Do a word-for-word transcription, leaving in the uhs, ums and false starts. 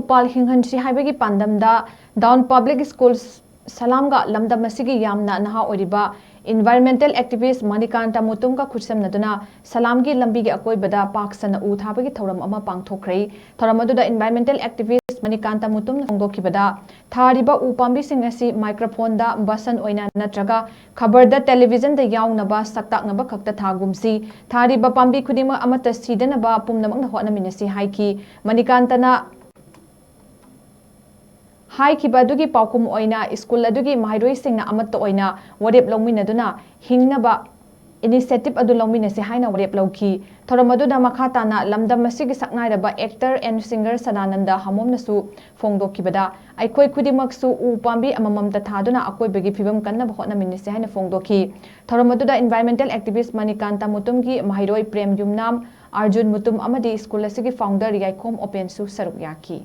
ꯎꯄꯥꯜ ꯍꯤꯡꯍꯟꯁꯤ ꯍꯥꯏꯕꯒꯤ ꯄꯥꯟꯗꯝꯗ Down Public School ꯁꯂꯥꯝꯒ ꯂꯝꯗꯝ ꯑꯁꯤꯒꯤ ꯌꯥꯝꯅ ꯅꯍꯥ ꯑꯣꯏꯔꯤꯕ environmental activist ꯃꯅꯤꯀꯥꯟꯇ ꯃꯨꯇꯨꯝꯒ ꯈꯨꯠꯁꯝꯅꯗꯨꯅ ꯁꯂꯥꯝꯒꯤ ꯂꯝꯕꯤꯒꯤ ꯑꯀꯣꯏꯕꯗ ꯄꯥꯛ ꯁꯟꯅ ꯎ ꯊꯥꯕꯒꯤ ꯊꯧꯔꯝ ꯑꯃ ꯄꯥꯡꯊꯣꯛꯈ꯭ꯔꯦ꯫ ꯊꯧꯔꯝ ꯑꯗꯨꯗ environmental activist ꯃꯅꯤꯀꯥꯟꯇ ꯃꯨꯇꯨꯝꯅ ꯐꯣꯡꯗꯣꯛꯈꯤꯕꯗ, ꯊꯥꯔꯤꯕ ꯎ ꯄꯥꯝꯕꯤꯁꯤꯡ ꯑꯁꯤ microphoneꯗ ꯕꯁꯟ ꯑꯣꯏꯅ ꯅꯠꯇ꯭ꯔꯒ ꯈꯕꯔꯗ, televisionꯗ ꯌꯥꯎꯅꯕ ꯁꯛꯇꯥꯛꯅꯕ ꯈꯛꯇ ꯊꯥꯒꯨꯝꯁꯤ꯫ ꯊꯥꯔꯤꯕ ꯄꯥꯝꯕꯤ ꯈꯨꯗꯤꯡꯃꯛ ꯑꯃꯠꯇ ꯁꯤꯗꯅꯕ ꯄꯨꯝꯅꯃꯛꯅ ꯍꯣꯠꯅꯃꯤꯟꯅꯁꯤ ꯍꯥꯏꯈꯤ꯫ ꯃꯅꯤꯀꯥꯟꯇꯅ ꯍꯥꯏꯈꯤꯕ ꯑꯗꯨꯒꯤ ꯄꯥꯎꯈꯨꯝ ꯑꯣꯏꯅ school ꯑꯗꯨꯒꯤ ꯃꯍꯩꯔꯣꯏꯁꯤꯡꯅ ꯑꯃꯠꯇ ꯑꯣꯏꯅ ꯋꯥꯔꯦꯞ ꯂꯧꯃꯤꯟꯅꯗꯨꯅ ꯍꯤꯡꯅꯕ initiative ꯑꯗꯨ ꯂꯧꯃꯤꯟꯅꯁꯤ ꯍꯥꯏꯅ ꯋꯥꯔꯦꯞ ꯂꯧꯈꯤ꯫ ꯊꯧꯔꯝ ꯑꯗꯨꯗ ꯃꯈꯥ ꯇꯥꯅ ꯂꯝꯗꯝ ꯑꯁꯤꯒꯤ ꯁꯛꯅꯥꯏꯔꯕ actor and singer ꯁꯗꯥꯅꯟꯗ ꯍꯃꯣꯝꯅꯁꯨ ꯐꯣꯡꯗꯣꯛꯈꯤꯕꯗ, ꯑꯩꯈꯣꯏ ꯈꯨꯗꯤꯡꯃꯛꯁꯨ ꯎ ꯄꯥꯝꯕꯤ ꯑꯃꯃꯝꯇ ꯊꯥꯗꯨꯅ ꯑꯀꯣꯏꯕꯒꯤ ꯐꯤꯕꯝ ꯀꯟꯅꯕ ꯍꯣꯠꯅꯃꯤꯟꯅꯁꯤ ꯍꯥꯏꯅ ꯐꯣꯡꯗꯣꯛꯈꯤ꯫ ꯊꯧꯔꯝ ꯑꯗꯨꯗ environmental activist ꯃꯅꯤꯀꯥꯟꯇ ꯃꯨꯇꯨꯝꯒꯤ ꯃꯍꯩꯔꯣꯏ ꯄ꯭ꯔꯦꯝ ꯌꯨꯝꯅꯥꯝ, ꯑꯥꯔꯖꯨꯟ ꯃꯨꯇꯨꯝ ꯑꯃꯗꯤ school ꯑꯁꯤꯒꯤ founder ꯌꯥꯏꯈꯣꯝ ꯑꯣꯄꯦꯟꯁꯨ ꯁꯔꯨꯛ ꯌꯥꯈꯤ꯫